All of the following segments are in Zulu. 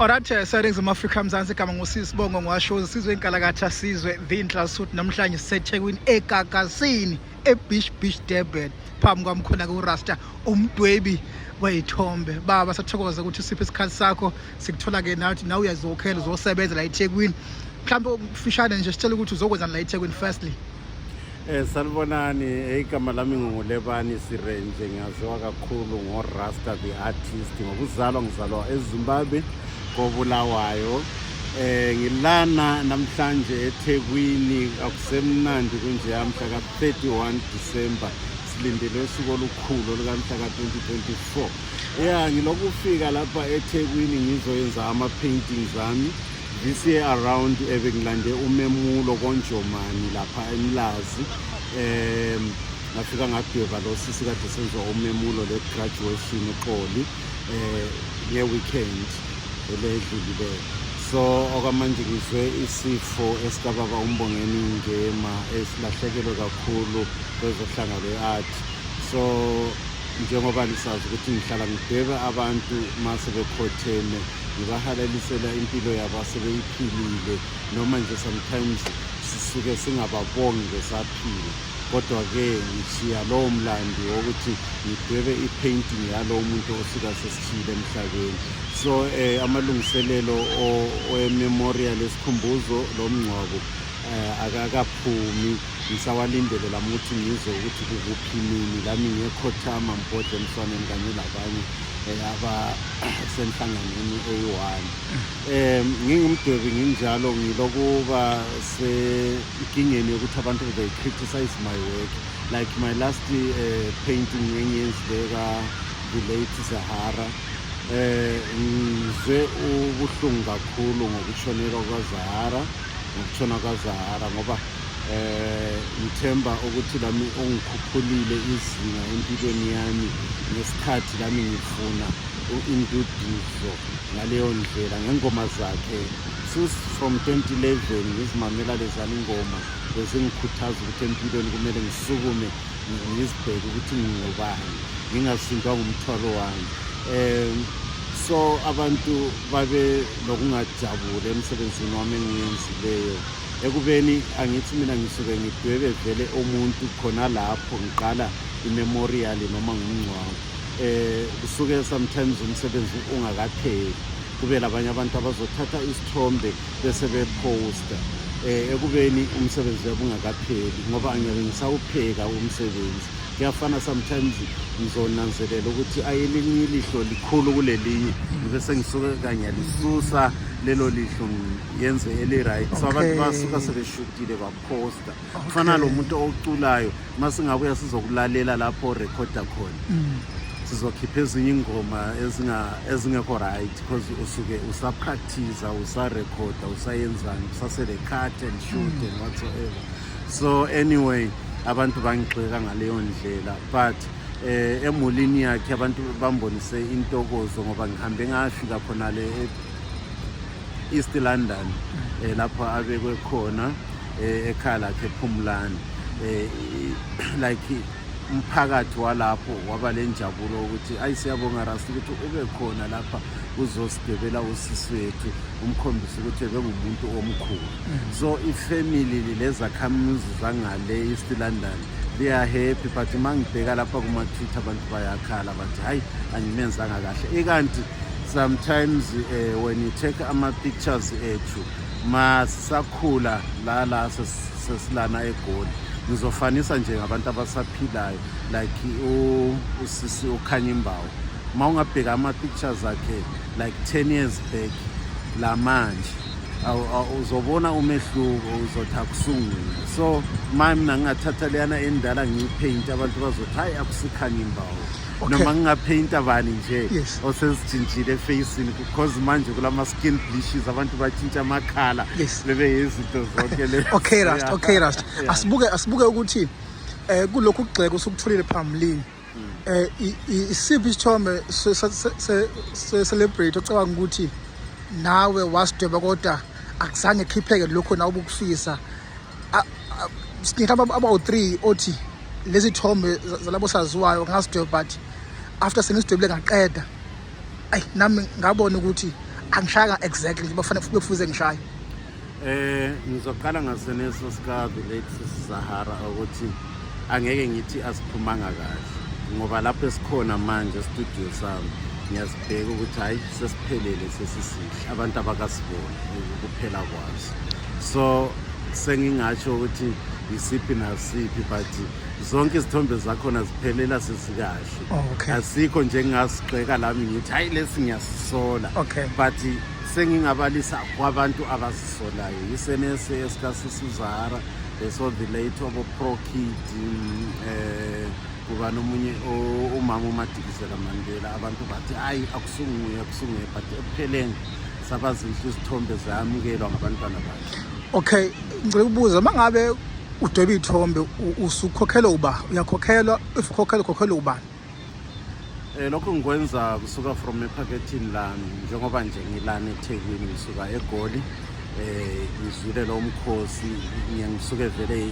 Alright, seNingizimu Afrika, Mzansi, igama ngusisibongo ngwasho sizwe inkalakatha, sizwe the Inhlasuthi. Namhlanje siseThekwini, eGagasini, eBeach Beach, Durban. Phambi kwami khona ke uRasta, umdwebi weyithombe. Baba, sathokoza ukuthi usiphe isikhathi sakho. Sikuthola ke nathi nawe uyazokhela, uzosebenza la eThekwini. Mhlawumbe ufishane nje sitshela ukuthi uzokwenzani la eThekwini firstly. Sanibonani, igama lami nguLebani Sirenje, ngiyaziwa kakhulu ngoRasta the Artist. Ngokuzalwa ngizalwa eZimbabwe, koBulawayo. Ngilana namhlanje eThekwini, akusemnandi kunje, mhla ka-31 December, silindele usuku olukhulu olukamhla ka-2024. Yeah, ngilokufika lapha eThekwini ngizoyenza ama-paintings ami. This year around ebengilande umemulo koNjomani lapha eMlazi. Ngafika ngadweba lo sisi kade senziwa umemulo le graduation uXoli nge-weekend eledlulileyo. So okwamanje ngizwe isifo esikababa uMbongeni Ngema, esilahlekelwe kakhulu kwezohlanga lwe-art. So njengoba nisazi ukuthi ngihlala ngidwebe abantu mase bekhotheme, ngibahalalisela impilo yabo asebeyiphilile, noma nje sometimes sisuke singababongi besaphila, kodwa-ke ngishiya lowo mlando wokuthi ngidwebe i-painting yalowo muntu osuka sesishiyile emhlabeni. So amalungiselelo we-memorial, esikhumbuzo lomngcwabo, akakaphumi. Ngisawalindele lami ukuthi ngizwe ukuthi kukuphi, nini lami ngiyekhothama, ngibhodle emswaneni kanye labanye abasenhlanganweni eyi-one. Ngingumdwebi nginjalo, ngilokuba senkingeni yokuthi abantu, they criticize my work. Like my last painting engiyenzile ka-the late Zahara, ngizwe ubuhlungu kakhulu ngokushonelwa kwaZahara, ngokutshona kwaZahara, ngoba ngithemba ukuthi lami ungikhuphulile izinga empilweni yami ngesikhathi lami ngifuna induduzo ngaleyo ndlela ngengoma zakhe. Since from 2011 ngizimamela lezana ingoma, bezingikhuthaza ukuthi empilweni kumele ngisukume, ngizibheke ukuthi ngingubani, ngingasindwa ngumthwalo wami. So abantu babe nokungajabuli emsebenzini wami engiyenzileyo, ekubeni angithi mina ngisuke ngidwebe vele umuntu khona lapho ngiqala i-memorial noma ngumngcwabo. Kusuke sometimes umsebenzi ungakapheli, kube labanye abantu abazothatha isithombe bese bephosta ekubeni umsebenzi uyabe ungakapheli, ngoba angiyabe ngisawupheka umsebenzi. Kuyafana, sometimes ngizonanzelela ukuthi ayelinye ilihlo likhulu kulelinye, ngibe sengisuke kangiyalisusa lelo lihlo, ngiyenze eli-right. So abantu basuka sebeshutile, baphosta. Kufana lo muntu oculayo, uma singabuya sizokulalela lapho orekhoda khona, sizokhipha ezinye ingoma ezingekho right, because usuke usapractice, usarekhoda, usayenzani, usasele cut and shoot and whatsoever. So anyway, abantu bangigxeka ngaleyo ndlela, but emulini yakhe abantu bambonise intokozo, ngoba ngihambe ngafika khona le East London, lapho abekwe khona, ekhaya lakhe ePhumlani. Like umphakathi walapho waba lenjabulo ukuthi, "Ayi, siyabonga Rasta ukuthi ube khona lapha uzosidwebela usisi wethu, umkhombise ukuthi ebengumuntu omkhulu." So ifamily lezakhamuzi zangale East London, they are happy, but uma ngibheka lapha kuma-Twitter, abantu bayakhala, bathi hayi, angimenzanga kahle. Ikanti sometimes when you take ama-pictures ethu ma sisakhula la sesilana eGoli, ngizofanisa nje ngabantu abasaphilayo, like usisi uKhanyi Mbau, ma ungabheka ama-pictures akhe like 10 years back la manje, uzobona umehluko, uzothi akusungule. So ma mina ngingathatha leyana endala ngiyipaint, abantu bazothi hayi, akusiKhanyi Mbau. Noma ngingapainta bani nje osezitshintshile efacini, because manje kulama-skin bleaches, abantu batshintsha amakhala, bebe yizinto zonke le. Okay Rasta, okay Rasta. Asibuke ukuthi kulokhu kugxeka usukutholile phambilini, isiphi isithombe se celebrity ocabanga ukuthi nawe wasidweba kodwa akuzange khipheke lokho nawe ubukufisa? Sinike abawu-3 othi lezi thombe zalabo saziwayo ngasidweba, but after sengisidwebile ngaqeda, ayi, nami ngabona ukuthi Angishayanga exactly njengoba kufanele bekufuze ngishaye. Ngizoqala ngaseneso sika the late Zahara ukuthi angeke ngithi asiphumanga kahle ngoba lapho esikhona manje studio sami ngiyazibheka ukuthi hayi, sesiphelele, sesisihle, abantu abakasiboni ukuphela kwaso. So sengingatsho ukuthi isiphi nasiphi, but zonke izithombe zakhona ziphelela sesikahle. Asikho nje engingasigxeka lami ngithi hayi, lesi ngiyasisola. But sengingabalisa kwabantu abasisolayo, isenese esikasisi uZahara, leso the late obo Pro Kid, kuba nomunye umama uMadikizela Mandela. Abantu bathi hayi, akusunguye, akusunguye, but ekupheleni sabazinhle izithombe, zamukelwa ngabantwana bakhe. Okay, ngicela ukubuza, uma ngabe udweba iy'thombe, usukhokhelwa uba uyakhokhelwa? If ukhokhelwa, ukhokhelwa ubani? Lokho ngikwenza kusuka from ephakethini lami, njengoba nje ngilana eThekwini, ngisuka eGoli, ngizwile lo mkhosi, ngiye ngisuke vele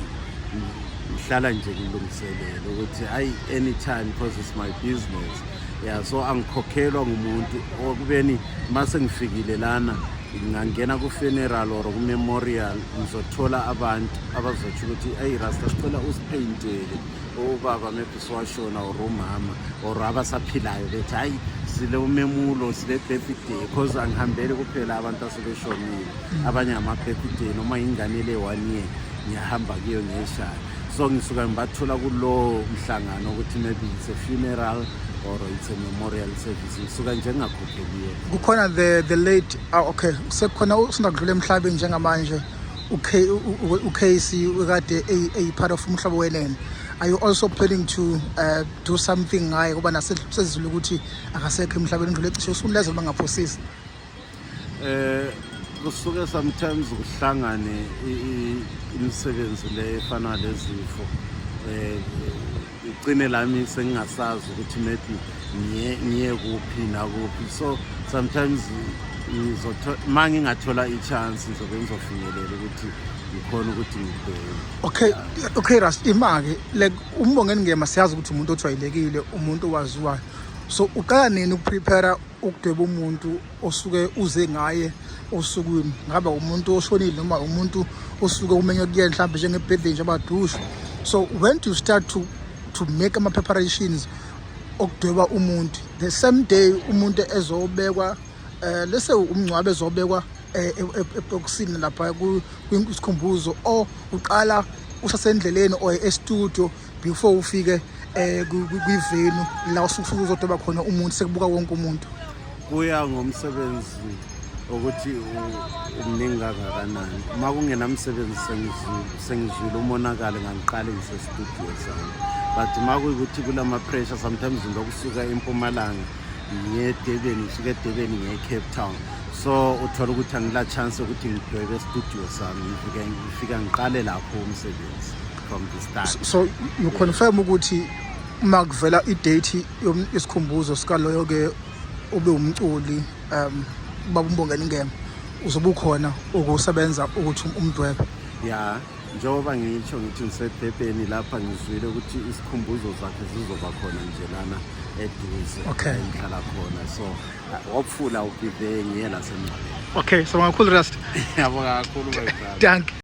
ngihlala nje ngilungiselele ukuthi hayi, anytime, because it's my business, yeah. So angikhokhelwa ngumuntu okubeni mase ngifikile lana ngingangena ku-funeral or ku-memorial, ngizothola abantu abazotsho ukuthi eyi Rasta, sicela usipheyintele ubaba, maybe siwashona, or umama, or abasaphilayo bethi hayi, sile umemulo, sile birthday, because angihambeli kuphela abantu asebeshonile, abanye ama-birthday noma ingane le 1 year ngiyahamba kuyo ngiyeshaya. So ngisuka ngibathola kulowo mhlangano ukuthi maybe it's a funeral or it's a memorial service, ngisuka nje ngingakhokheliyo. Kukhona the late, okay, sekukhona usanda kudlula emhlabeni njengamanje, uKC ukade a part of Umhlobo Wenene. Are you also planning to do something ngaye, kuba nasezulu ukuthi akasekho emhlabeni, ndlule cishe usunlezo bangaphosisi? Kusuke sometimes kuhlangane imisebenzi le efana lezifo, igcine lami sengingasazi ukuthi maybe ngiye kuphi nakuphi. So sometimes ngizothola, ma ngingathola i-chance, ngizobe ngizofinyelela ukuthi ngikhona ukuthi ngibheke. Okay, Ras, imake like uMbongeni Ngema, siyazi ukuthi umuntu ojwayelekile, umuntu owaziwayo. So uqala nini ukuprepare ukudweba umuntu osuke uze ngaye osukwini, ngabe umuntu oshonile noma umuntu osuke umenywe kuyena mhlawumbe njenge-birthday nje abadusho? So when do you start to make ama-preparations okudweba umuntu? The same day umuntu ezobekwa, lese umngcwabo ezobekwa ebhokisini lapha kwisikhumbuzo, or uqala usasendleleni or e-studio before ufike kwi-venue la usuke uzodweba khona umuntu sekubuka wonke umuntu? Kuya ngomsebenzi ukuthi umningi kangakanani. Uma kungenamsebenzi, sengizwile umonakalo, ngangiqale ngisestudio sami, but uma kuyikuthi kulama-pressure, sometimes ngilokusuka eMpumalanga ngiye eDurban, ngisuke eDurban ngiye e-Cape Town, so uthola ukuthi angila chance yokuthi ngidwebe estudio sami. Ngifika ngiqale lapho umsebenzi from the start. So you confirm ukuthi uma kuvela idate yesikhumbuzo sikaloyo ke ube umculi, baba uMbongeni Ngema, uzobe ukhona ukusebenza ukuthi umdwebe? Ya, njengoba ngitsho ngithi ngiseDurban lapha, ngizwile ukuthi isikhumbuzo zakhe zizoba khona nje lana eduze la ngihlala khona, so hopefully I'll be there, ngiye lasemngcwabeni. Okay, so kakhulu, Rasta. Yabo kakhulu, my brother. Dankie.